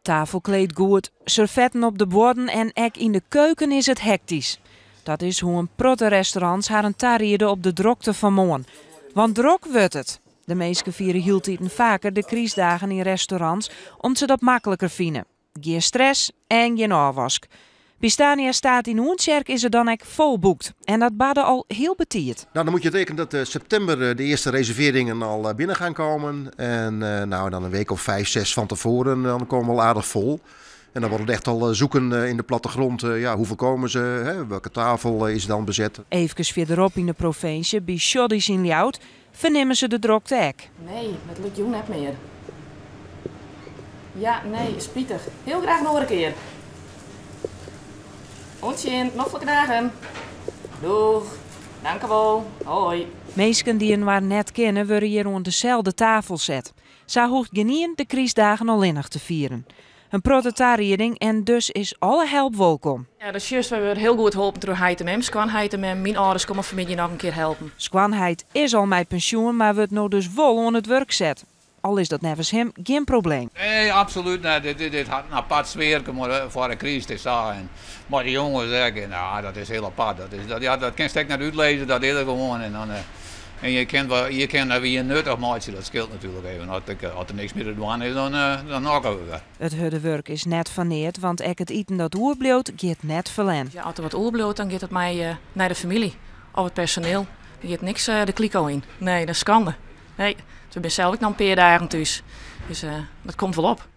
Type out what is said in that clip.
Tafelkleed goed, servetten op de buorden en ek yn de keuken is it hektysk. Dat is hoe't in protte restaurants harren tariede op de drokte fan moarn. Want drok wurdt it. De minsken fiere hieltiten faker de krystdagen yn restaurants om't se dat makliker fine. Gjin stress en gjin ôfwask. By Stania State yn Oentsjerk is it dan ek fol boekt. En dat barde al hiel betiid. Nou, dan moet je rekenen dat septimber de eerste reserveringen al binnen gaan komen. En nou, dan een week of 5, 6 van tevoren, dan komen we al aardig vol. En dan wordt het echt al zoeken in de plattegrond. Ja, hoeveel komen ze? Hè? Welke tafel is dan bezet? Efkes fierderop yn de provinsje, by Shoddy's yn Ljouwert, fernimme se de drokte ek. Nee, dat lukt jûn net mear. Ja, nee, spitich. Hiel graach in oare kear. Oant sjen, noflike dagen. Doeg. Dankewol. Hoi. Minsken dy't inoar net kenne, wurde hjir oan deselde tafel set. Sa hoecht gjinien de krystdagen allinnich te fieren. In protte tarieding en dus is alle help wolkom. Ja, dat is juist, we wurde hiel goed holpen troch heit en mem, skoanheit en mem. Myn âlders komme fan 'e middei noch in kear helpen. Skoanheit is al mei pensjoen, mar wurdt no dus wol oan it wurk set. Al is dat neffens him gjin probleem. Nee, absolút net. Dit hat in apart sfear foar de kryst is sa. En mei de jonges ek. En, ja, dat is hiel apart. Dat, is, dat, ja, dat kinst ek net útlizze, dat is der gewoan. En, dan, en je kin wer nuttich meitsje, dat skeelt natuerlik even. As der niks mear te dwaan is, dan nokke we wer. It hurde wurk is net foar neat, want ek it iten dat oerbliuwt giet net ferlern. Ja, as der wat oerbliuwt, dan giet it mei nei de famylje of it personiel. Der giet niks de kliko yn. Nee, dat is skande. Nee, we binne sels ek noch in pear dagen thús. Dus dat komt wol op.